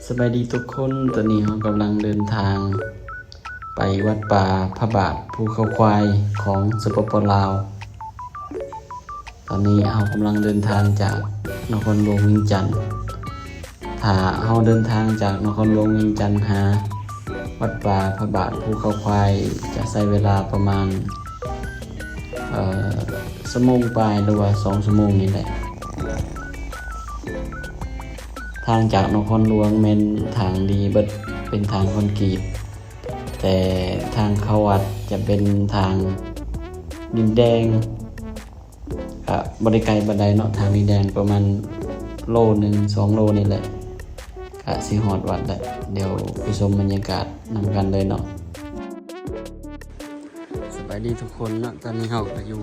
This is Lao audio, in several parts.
ສະບາຍດີທຸກຄົນ, ຕອນນີ້ເຮົາກຳລັງເດີນທາງໄປວັດປ່າພະບາດພູເຂົາຄວາຍຂອງ ສປປ ລາວ. ຕອນນີ້ເຮົາກຳລັງເດີນທາງຈາກນະຄອນຫຼວງວຽງຈັນ. ຖ້າເຮົາເດີນທາງຈາກນະຄອນຫຼວງວຽງຈັນຫາວັດປ່າພະບາດພູເຂົາຄວາຍ ຈະໃຊ້ເວລາປະມານ ເອີ ຊົ່ວໂມງປາຍ ຫຼືວ່າສອງຊົ່ວໂມງນີ້ແຫຼະ. ທາງຈາກນະຄອນຫຼວງແມ່ນທາງດີເບິດ, ເປັນທາງຄອນກຣີດ, ແຕ່ທາງເຂົ້າວັດຈະເປັນທາງດິນແດງ. ກະບໍ່ໄດ້ໄກປານໃດເນາະ, ທາງນີ້ແດງປະມານໂລໜຶ່ງ ສອງໂລນີ້ແຫຼະ ກະຊິຮອດວັດແລ້ວ. ດຽວໄປຊົມບັນຍາກາດນຳກັນເລີຍເນາະ. ສະບາຍດີທຸກຄົນເນາະ, ຕອນນີ້ເຮົາກະຢູ່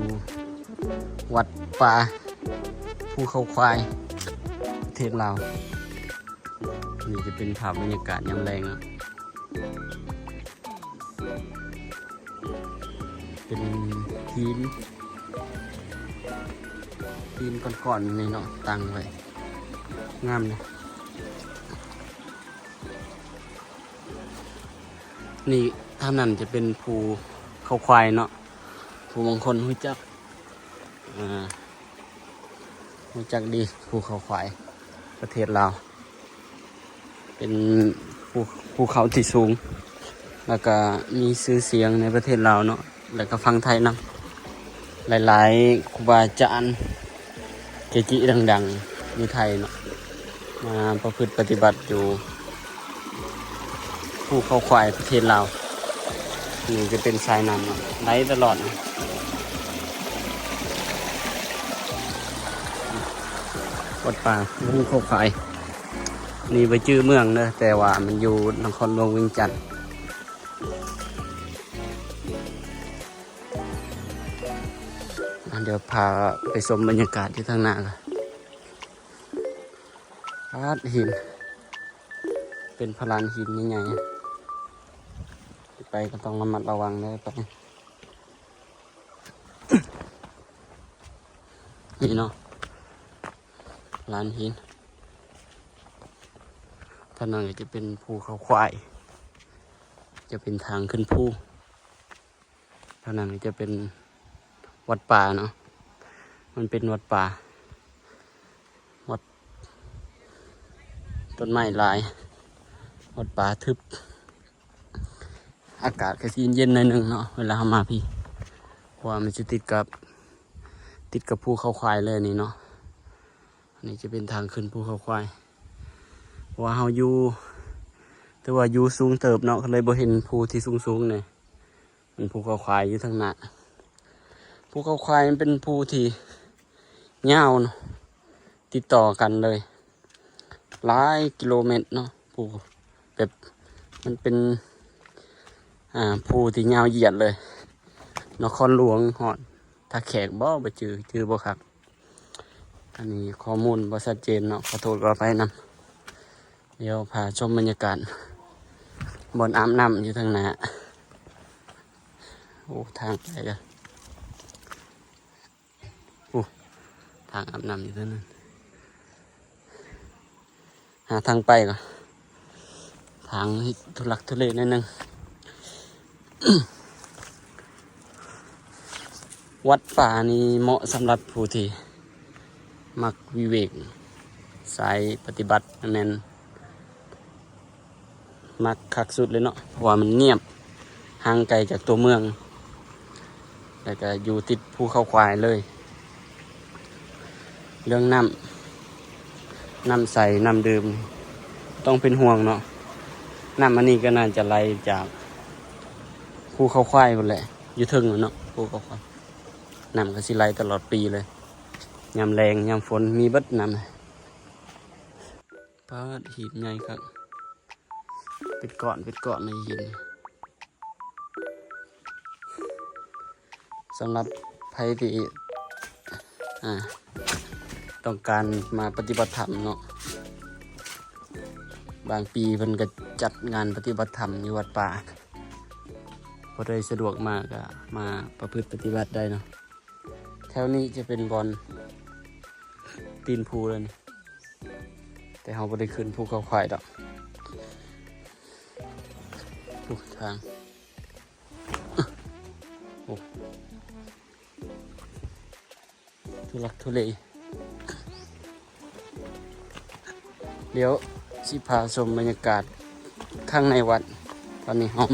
ວັດປ່າພູເຂົາຄວາຍ ປະເທດລາວ. ນີ້ຈະເປັນພາບບັນຍາກາດຍາມແລງເນາະ. ເປັນຫີນ ຫີນກ້ອນໆນີ້ເນາະ ຕັ້ງໄວ້ ງາມເດ. ນີ້ ທາງນັ້ນຈະເປັນພູເຂົາຄວາຍເນາະ, ຜູ້ບາງຄົນຮູ້ຈັກ ອ່າ ຮູ້ຈັກດີ ພູເຂົາຄວາຍ ປະເທດລາວ ເປັນພູ ພູເຂົາທີ່ສູງ ແລ້ວກະມີຊື່ສຽງໃນປະເທດລາວເນາະ ແລ້ວກະຝັ່ງໄທນຳ. ຫຼາຍໆຄູບາອາຈານເກຈິດັງໆຢູ່ໄທເນາະ ມາປະພຶດປະຕິບັດຢູ່ພູເຂົາຄວາຍ ປະເທດລາວ. ນີ້ຈະເປັນສາຍນ້ຳເນາະ ໄຫຼຕະຫຼອດ. ວັດປ່າພູເຂົາຄວາຍ ນີ້ບໍ່ຈື່ເມືອງເດີ ແຕ່ວ່າມັນຢູ່ນະຄອນຫຼວງວຽງຈັນ. ອ່າ ດຽວພາໄປຊົມບັນຍາກາດຢູ່ທາງໜ້າກ່ອນ. ປາດ ຫີນ ເປັນພະລານຫີນໃຫຍ່ໆ ໄປກໍຕ້ອງລະມັດລະວັງເດີ ໄປ. ນີ້ເນາະ ລານຫີນ. ທາງນັ້ນກໍຈະເປັນພູເຂົາຄວາຍ ຈະເປັນທາງຂຶ້ນພູ. ທາງນັ້ນກໍຈະເປັນວັດປ່າເນາະ, ມັນເປັນວັດປ່າ ວັດ ຕົ້ນໄມ້ຫຼາຍ ວັດປ່າທຶບ. ອາກາດກໍຊິເຢັນໆໜ້ອຍໜຶ່ງເນາະ ເວລາເຮົາມາພີ້ ເພາະວ່າມັນຊິຕິດກັບ ຕິດກັບພູເຂົາຄວາຍເລີຍນີ້ເນາະ. ອັນນີ້ຈະເປັນທາງຂຶ້ນພູເຂົາຄວາຍ ເພາະວ່າເຮົາຢູ່ ຖືວ່າຢູ່ສູງເຕີບເນາະ ກໍເລີຍບໍ່ເຫັນພູທີ່ສູງໆນີ້. ມັນພູເຂົາຄວາຍຢູ່ທາງໜ້າ. ພູເຂົາຄວາຍມັນເປັນພູທີ່ຍາວເນາະ ຕິດຕໍ່ກັນເລີຍ ຫຼາຍກິໂລແມັດເນາະ. ພູແບບ ມັນເປັນ ອ່າ ພູທີ່ຍາວຢຽດເລີຍ ນະຄອນຫຼວງຮອດທ່າແຂກບໍ ບໍ່ຈື່ ຈື່ບໍ່ຄັກ. ອັນນີ້ຂໍ້ມູນບໍ່ຊັດເຈນເນາະ ຂໍໂທດຂໍອະໄພນຳ. ດຽວພາຊົມບັນຍາກາດບ່ອນອາບນ້ຳຢູ່ທາງໜ້າ. ໂອ້ ທາງໄປກະ ໂອ້ ທາງອາບນ້ຳຢູ່ທາງນັ້ນ. ຫາທາງໄປກ່ອນ ທາງທຸລັກທຸເລໜ້ອຍໜຶ່ງ. ວັດປ່ານີ້ເໝາະສຳລັບຜູ້ທີ່ມັກວິເວກ ສາຍປະຕິບັດ ແມ່ນມັກຄັກສຸດເລີຍເນາະ ເພາະວ່າມັນງຽບ ຫ່າງໄກຈາກຕົວເມືອງ ແລ້ວກະຢູ່ຕິດພູເຂົາຄວາຍເລີຍ. ເລື່ອງນ້ຳ ນ້ຳໃສ ນ້ຳດື່ມ ບໍ່ຕ້ອງເປັນຫ່ວງເນາະ. ນ້ຳອັນນີ້ກໍໜ້າຈະໄຫຼຈາກພູເຂົາຄວາຍພຸ້ນແຫຼະ ຢູ່ເທິງພຸ້ນເນາະ ພູເຂົາຄວາຍ. ນ້ຳກໍຊິໄຫຼຕະຫຼອດປີເລີຍ ຍາມແລ້ງ ຍາມຝົນ ມີເບິດນ້ຳ. ປາດ ຫີນໃຫຍ່ຄັກ ເປັນກ້ອນ ເປັນກ້ອນເລີຍຫີນ. ສຳລັບໃຜທີ່ ອ່າ ຕ້ອງການມາປະຕິບັດທຳເນາະ, ບາງປີເພິ່ນກໍຈັດງານປະຕິບັດທຳຢູ່ວັດປ່າ, ຜູ້ໃດສະດວກມາກໍມາປະພຶດປະຕິບັດໄດ້ເນາະ. ແຖວນີ້ຈະເປັນບ່ອນຕີນພູເລີຍນີ້. ແຕ່ເຮົາບໍ່ໄດ້ຂຶ້ນພູເຂົາຄວາຍດອກ. ໂອ້ ທາງ ໂອ້ ທຸລັກທຸເລ. ດຽວຊິພາຊົມບັນຍາກາດຂ້າງໃນວັດ. ຕອນນີ້ເຮົາ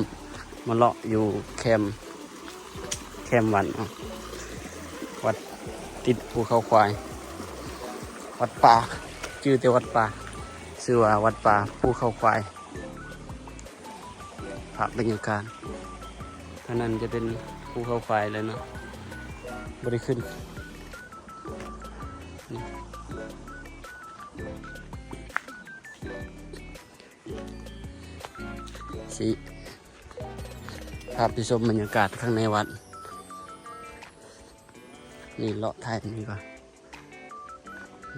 ມາເລາະຢູ່ແຄມ ແຄມວັດເນາະ, ວັດຕິດພູເຂົາຄວາຍ, ວັດປ່າ, ຈື່ແຕ່ວັດປ່າ, ຊື່ວ່າວັດປ່າພູເຂົາຄວາຍ. ພາບບັນຍາກາດ ທາງນັ້ນຈະເປັນພູເຂົາຄວາຍແລ້ວເນາະ, ບໍ່ໄດ້ຂຶ້ນ. ນີ້ ຊິພາໄປຊົມບັນຍາກາດຂ້າງໃນວັດ. ນີ້ເລາະຖ່າຍນີ້ກ່ອນ. ໂອ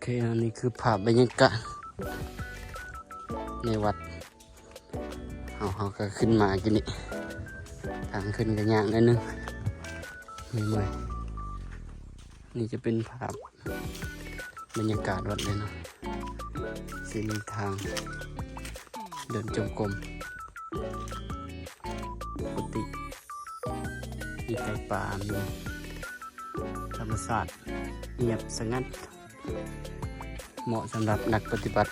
ເຄ ອັນນີ້ຄືພາບບັນຍາກາດໃນວັດ. ເຮົາ ເຮົາກໍຂຶ້ນມາກີ້ນີ້, ທາງຂຶ້ນກໍຍາກໜ້ອຍໜຶ່ງ, ເມື່ອຍໆ. ນີ້ຈະເປັນພາບບັນຍາກາດວັດເລີຍເນາະ, ຊິມີທາງເດີນຈົງກົມ, ປົກກະຕິມີໄກ່ປ່າ, ມີທຳມະຊາດ ງຽບສະຫງັດ. ເໝາະສຳລັບນັກປະຕິບັດ.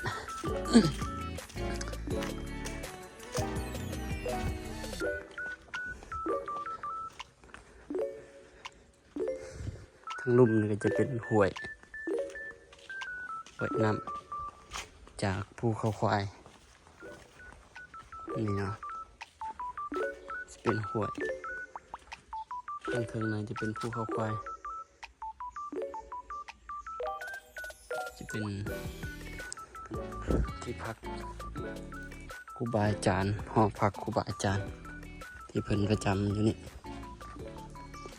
ທາງລຸ່ມນີ້ກໍຈະເປັນຫ້ວຍ, ຫ້ວຍນ້ຳຈາກພູເຂົາຄວາຍ. ນີ້ເນາະ ຈະເປັນຫ້ວຍ, ທາງເທິງນັ້ນຈະເປັນພູເຂົາຄວາຍ. ຈະເປັນທີ່ພັກຄູບາອາຈານ, ຫໍພັກຄູບາອາຈານທີ່ເພິ່ນປະຈຳຢູ່ນີ້.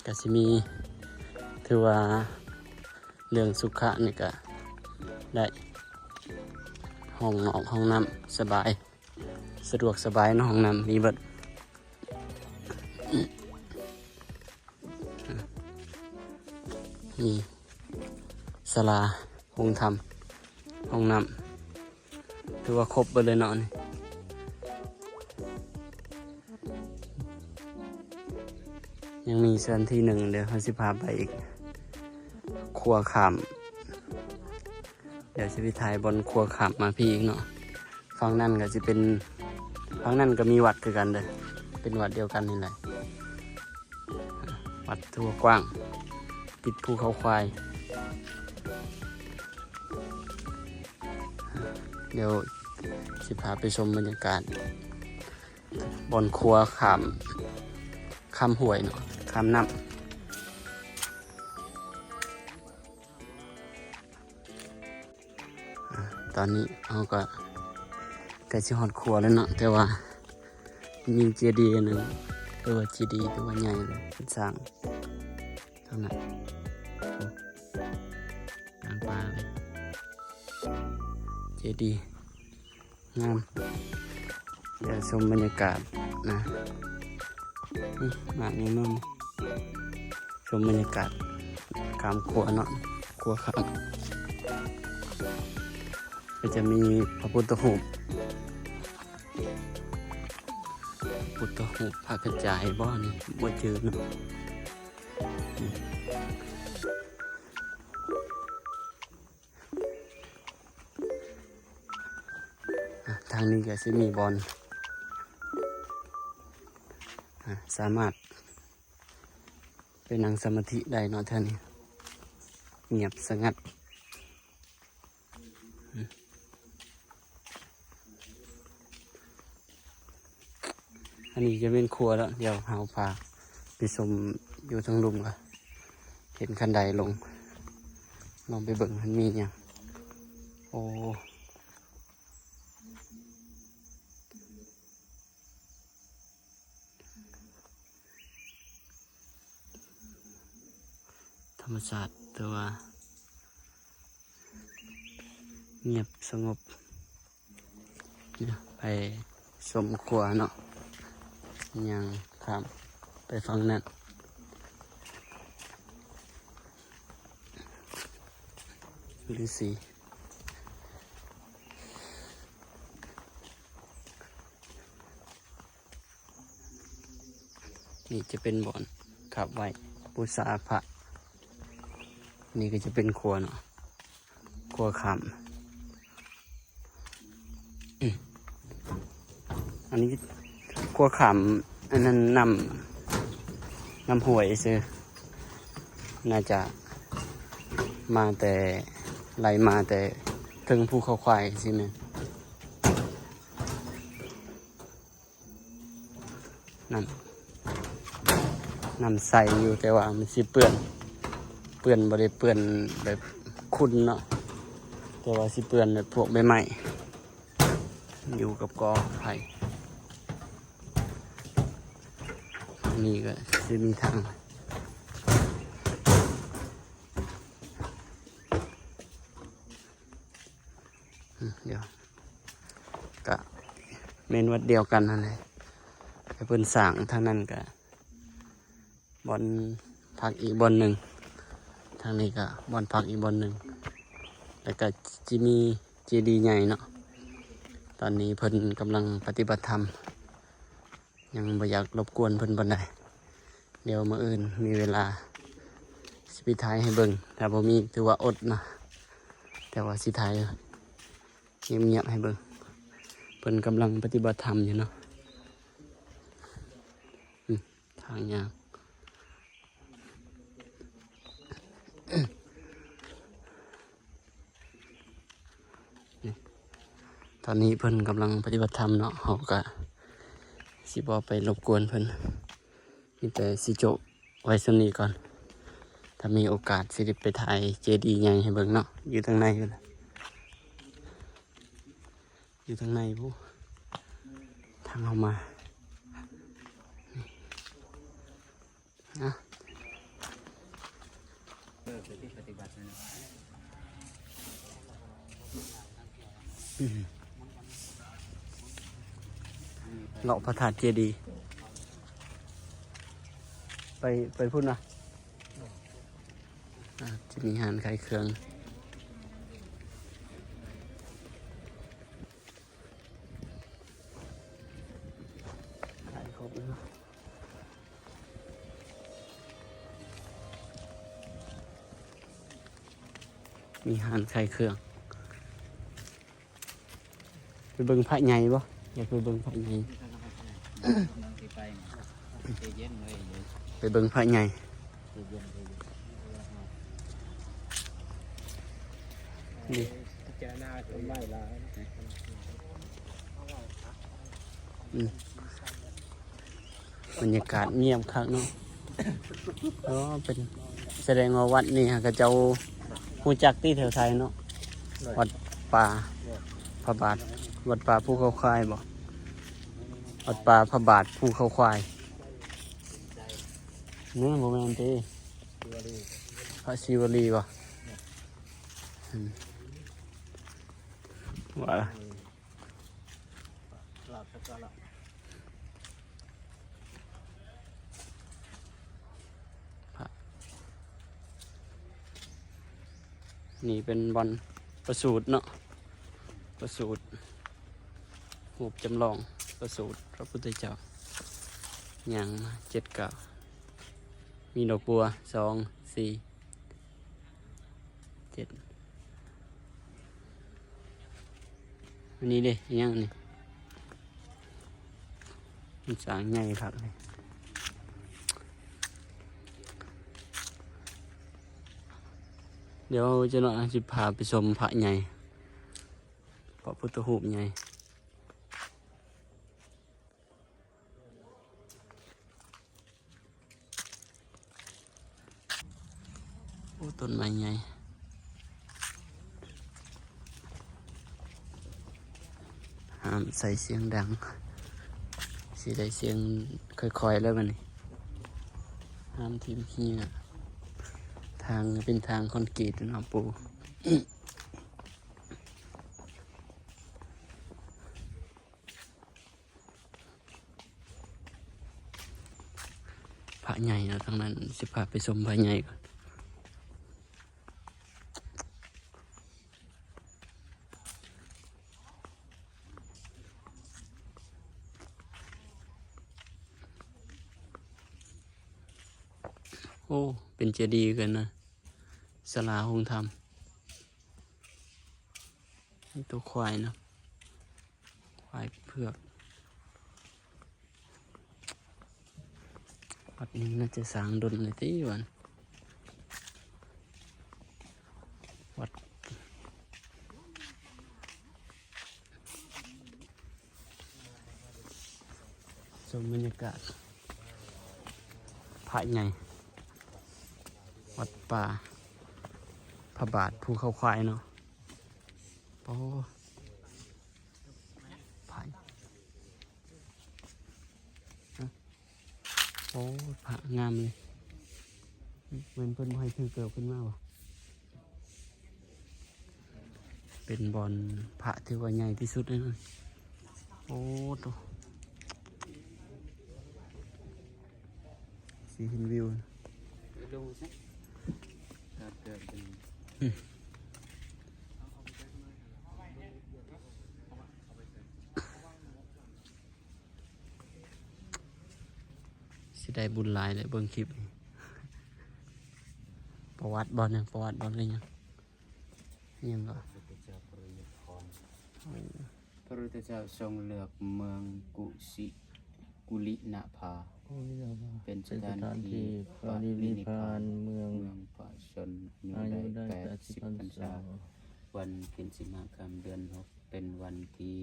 ກະຊິມີ ຖືວ່າເລື່ອງສຸຂະນີ້ກະໄດ້, ຫ້ອງນອກ ຫ້ອງນ້ຳສະບາຍ, ສະດວກສະບາຍເນາະ, ຫ້ອງນ້ຳມີເບິດ. ມີສາລາ ໂຮງທຳ ຫ້ອງນ້ຳ, ຖືວ່າຄົບເບິດເລີຍເນາະນີ້. ຍັງມີສະຖານທີ່ໜຶ່ງ ດຽວເຮົາຊິພາໄປອີກ, ຂົວຂ້າມ. ດຽວຊິໄປຖ່າຍບ່ອນຂົວຂ້າມມາພີ້ອີກເນາະ. ຝັ່ງນັ້ນກໍຊິເປັນ, ຝັ່ງນັ້ນກໍມີວັດຄືກັນເດີ້, ເປັນວັດດຽວກັນນີ້ແຫຼະ, ວັດທົ່ວກວ້າງ ຕິດພູເຂົາຄວາຍ. ດຽວຊິພາໄປຊົມບັນຍາກາດບ່ອນຂົວຂ້າມ, ຂ້າມຫ້ວຍເນາະ, ຂ້າມນ້ຳ. ອາ ຕອນນີ້ເຮົາກໍໃກ້ຊິຮອດຂົວແລ້ວເນາະ, ແຕ່ວ່າມີເຈດີອັນໜຶ່ງ, ຖືວ່າເຈດີຖືວ່າໃຫຍ່ເລີຍ, ເພິ່ນສ້າງທາງນັ້ນ ໂອ້ ກາງປ່າເລີຍ, ເຈດີງາມ. ດຽວຊົມບັນຍາກາດນະ, ອືມ ມານີ້ເນາະ, ຊົມບັນຍາກາດຂ້າມຂົວເນາະ, ຂົວຂ້າມ ກໍຈະມີພະພຸດທະຮູບ, ພະພຸດທະຮູບພະກະຈາຍບໍນີ້ ບໍ່ຈື່ເນາະ. ອາ ທາງນີ້ກໍຊິມີບ່ອນ ອາ ສາມາດໄປນັ່ງສະມາທິໄດ້ເນາະ ແຖວນີ້ງຽບສະຫງັດ. ອັນນີ້ຈະເປັນຄົວແລ້ວ, ດຽວເຮົາພາໄປຊົມຢູ່ທາງລຸ່ມ ກໍເຫັນຂັ້ນໄດລົງ, ລອງໄປເບິ່ງມັນມີຫຍັງ. ໂອ້ ທຳມະຊາດ ແຕ່ວ່າງຽບສະຫງົບ. ໄປຊົມຂົວເນາະ, ຍ່າງຂ້າມໄປຝັ່ງນັ້ນ. ລືສີ. ນີ້ຈະເປັນບ່ອນກາບໄຫວ້ບູຊາພະ. ນີ້ກໍຈະເປັນຂົວເນາະ, ຂົວຂ້າມ. ອັນນີ້ຂົວຂ້າມ ອັນນັ້ນນ້ຳ ນ້ຳຫ້ວຍຊື່ ໜ້າຈະມາແຕ່ ໄຫຼມາແຕ່ເທິງພູເຂົາຄວາຍຊີ້ແມ່ນ. ນ້ຳ ນ້ຳໃສຢູ່ ແຕ່ວ່າມັນຊິເປື້ອນ ເປື້ອນ ບໍ່ໄດ້ເປື້ອນແບບຂຸ່ນເນາະ, ແຕ່ວ່າຊິເປື້ອນແບບພວກໃບໄມ້ ຢູ່ກັບກໍໄຜ່. ນີ້ກໍຊິມີທາງ ດຽວ ກະແມ່ນວັດດຽວກັນຫັ້ນແຫຼະ ແຕ່ເພິ່ນສ້າງທາງນັ້ນກະບ່ອນພັກອີກບ່ອນໜຶ່ງ, ທາງນີ້ກະບ່ອນພັກອີກບ່ອນໜຶ່ງ, ແລ້ວກະຊິມີເຈດີໃຫຍ່ເນາະ. ຕອນນີ້ເພິ່ນກຳລັງປະຕິບັດທຳ ຍັງບໍ່ຢາກລົບກວນເພິ່ນປານໃດ. ດຽວມື້ອື່ນມີເວລາຊິໄປຖ່າຍໃຫ້ເບິ່ງ, ຖ້າບໍ່ມີຖືວ່າອົດນະ, ແຕ່ວ່າຊິຖ່າຍງຽບໆໃຫ້ເບິ່ງ. ເພິ່ນກຳລັງປະຕິບັດທຳຢູ່ເນາະ. ອືມ ທາງຍ່າງ. ນີ້ ຕອນນີ້ເພິ່ນກຳລັງປະຕິບັດທຳເນາະ, ເຮົາກະຊິບໍ່ໄປລົບກວນເພິ່ນ, ມີແຕ່ຊິໂຈະໄວ້ສ່ຳນີ້ກ່ອນ. ຖ້າມີໂອກາດຊິໄດ້ໄປຖ່າຍເຈດີໃຫຍ່ໃຫ້ເບິ່ງເນາະ, ຢູ່ທາງໃນພຸ້ນລະ, ຢູ່ທາງໃນພຸ້ນ ທາງເຮົາມາ. ນະ ເອີ ໄປຕິປະຕິບັດນະ. ອືມ ເລາະພະທາດເຈດີ ໄປ ໄປພຸ້ນນະ. ອ່າ ຈະມີຮ້ານຂາຍເຄື່ອງ. ຂາຍຄົບເລີຍເນາະ, ມີຮ້ານຂາຍເຄື່ອງ. ໄປເບິ່ງພະໃຫຍ່ບໍ່? ຢາກໄປເບິ່ງພະໃຫຍ່. ກຳລັງຊິໄປ ໃຈເຢັນເວີຍ ໄປເບິ່ງພະໃຫຍ່. ໃຈເຢັນ ໃຈເຢັນ. ນີ້ ພິຈາລະນາຕົ້ນໄມ້ຫຼາຍ. ອືມ ບັນຍາກາດງຽບຄັກເນາະ. ອໍ ເປັນ ສະແດງວ່າວັດນີ້ຫາກະເຈົ້າຮູ້ຈັກຕິແຖວໄທເນາະ. ວັດປ່າພະບາດ ວັດປ່າພູເຂົາຄວາຍບໍ່? ວັດປ່າພະບາດພູເຂົາຄວາຍ. ນີ້ບໍ່ແມ່ນຕິ? ພະສີວະລີບໍ່? ອືມ ວ່າລະ. ນີ້ເປັນບ່ອນປະສູດເນາະ, ປະສູດ ຮູບຈຳລອງປະສູດພະພຸດທະເຈົ້າ. ຍ່າງມາເຈັດກ້າວ ມີດອກບົວ ສອງ ສີ່ ເຈັດ. ອັນນີ້ເດ້ ອີຫຍັງນີ້? ມັນສ້າງໃຫຍ່ຄັກເດ. ດຽວຈັກໜ້ອຍເຮົາຊິພາໄປຊົມພະໃຫຍ່ ພະພຸດທະຮູບໃຫຍ່. ໂອ້ ຕົ້ນໄມ້ໃຫຍ່. ຫ້າມໃສ່ສຽງດັງ, ຊິໄດ້ສຽງຄ່ອຍໆ ແລ້ວບັດນີ້. ຫ້າມຖິ້ມຂີ້ເຫຍື້ອ. ທາງເປັນທາງຄອນກຣີດເນາະ ປູ. ພະໃຫຍ່ເນາະ ທາງນັ້ນ ຊິພາໄປຊົມພະໃຫຍ່ກ່ອນ. ໂອ້ ເປັນເຈດີ້ກັນນະ ສາລາໂຮງທຳ ມີຕົວຄວາຍນະ ຄວາຍເຜືອກ. ວັດນີ້ໜ້າຈະສ້າງດົນແລ້ວຕິວັນ ວັດ ຊົມບັນຍາກາດພະໃຫຍ່ ວັດປ່າພະບາດພູເຂົາຄວາຍເນາະ. ໂອ້ ພະ ໂອ້ ພະງາມເລີຍ. ແມ່ນເພິ່ນບໍ່ໃຫ້ຖືເກີບຂຶ້ນມາບໍ່? ເປັນບ່ອນພະທີ່ວ່າໃຫຍ່ທີ່ສຸດເລີຍນະ. ໂອ້ໂຕ ຊິເຫັນວິວ ຊິໄດ້ບຸນຫຼາຍເລີຍເບິ່ງຄລິບນີ້. ປະຫວັດບໍ່ນະ ປະຫວັດບໍ່ ຫຼືຫຍັງ ຫຍັງກໍ ພະພຸດທະເຈົ້າປະລິນິບພານ ໂອ້ ພະພຸດທະເຈົ້າຊົງເລືອກເມືອງກຸຊິ ກຸລິນະພາ ເປັນສະຖານທີ່ປະລິນິບພານ ເມືອງພະຊົນອາຍຸໄດ້ແປດສິບພັນສາ. ວັນຂຶ້ນສິບຫ້າຄ່ຳເດືອນຫົກ ເປັນວັນທີ່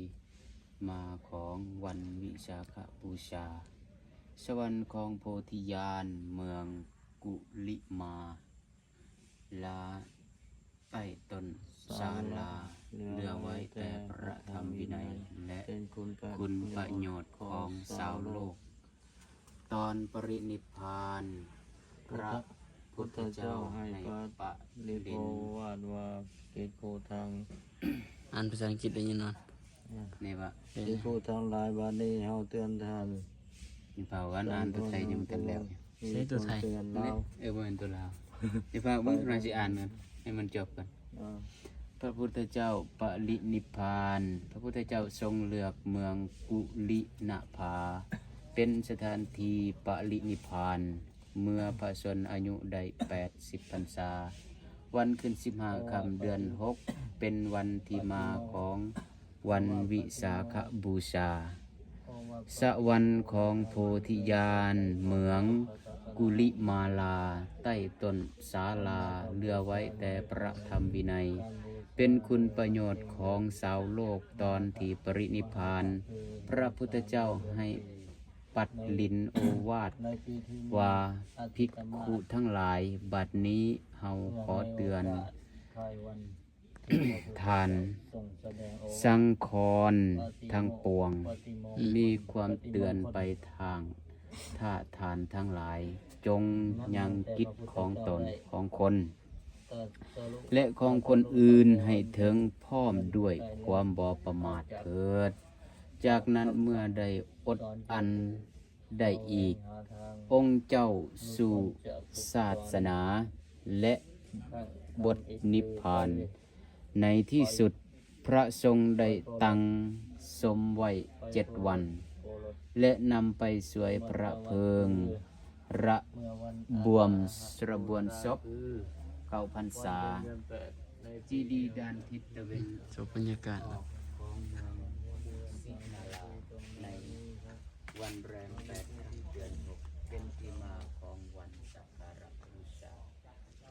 ມາຂອງວັນວິສາຂະບູຊາ. ສະຫວັນຂອງໂພທິຍານ ເມືອງກຸລິມາລາ ໃຕ້ຕົ້ນສາລາ ເຫຼືອໄວ້ແຕ່ພະທຳວິໄນ ແລະ ຄຸນປະໂຫຍດຂອງຊາວໂລກ. ຕອນປະລິນິບພານ ພະພຸດທະເຈົ້າໃຫ້ປະລິນ ພະພຸດທະເຈົ້າໃຫ້ປະລິນໂອວາດວ່າ ເກໂກທັງ ອ່ານພາສາອັງກິດໄດ້ຍິນບໍ່? ອາ ນີ້ວ່າ ເກໂກທັງຫຼາຍ ບາດນີ້ເຮົາເຕືອນທ່ານ ນີ້ພາກັນອ່ານຕົວໄທຍັງບໍ່ທັນແລ້ວ. ໃຊ້ຕົວໄທ ເອີ ບໍ່ແມ່ນຕົວລາວ. ນີ້ພາເບິ່ງ ເຮົາຊິອ່ານກັນໃຫ້ມັນຈົບກ່ອນ. ອາ ພະພຸດທະເຈົ້າປະລິນິບພານ ພະພຸດທະເຈົ້າຊົງເລືອກເມືອງກຸລິນະພາ ເປັນສະຖານທີ່ປະລິນິບພານ ເມື່ອພະຊົນອາຍຸໄດ້ແປດສິບພັນສາ. ວັນຂຶ້ນສິບຫ້າຄ່ຳເດືອນຫົກ ເປັນວັນທີ່ມາຂອງວັນວິສາຂະບູຊາ. ສະຫວັນຂອງໂພທິຍານ ເມືອງກຸລິມາລາ ໃຕ້ຕົ້ນສາລາ ເຫຼືອໄວ້ແຕ່ພະທຳວິໄນ ເປັນຄຸນປະໂຫຍດຂອງຊາວໂລກ. ຕອນທີ່ປະລິນິບພານ ພະພຸດທະເຈົ້າໃຫ້ ປັດລິນໂອວາດວ່າ ພິກຂຸທັງຫຼາຍ, ບັດນີ້ເຮົາຂໍເຕືອນທ່ານສັງຄອນທັງປວງ, ມີຄວາມເຕືອນໄປທາງທ່ານທັງຫຼາຍ, ຈົ່ງຍັງກິດຂອງຕົນ, ຂອງຄົນ ແລະ ຂອງຄົນອື່ນໃຫ້ເຖິງພ້ອມດ້ວຍຄວາມບໍ່ປະໝາດເຖີດ. ຈາກນັ້ນເມື່ອໄດ້ອົດອັນໄດ້ອີກ, ອົງເຈົ້າສູ່ສາດສະໜາ ແລະ ບົດນິບພານ. ໃນທີ່ສຸດ, ພະສົງໄດ້ຕັ້ງສົມໄວ້ເຈັດວັນ ແລະ ນຳໄປສວຍພະເພີງ ລະບວມ ລະບວນສົບເກົ້າພັນສາ. ເຈດີດານທິດຕາເວັນ ຊົມບັນຍາກາດ ຂອງເມືອງສີມາລາ ໃນວັນແຮມແປດຄ່ຳເດືອນຫົກ ເປັນທີ່ມາຂອງວັນສັກກາລະບູຊາ.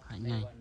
ພະໃຫຍ່ ໃນວັນ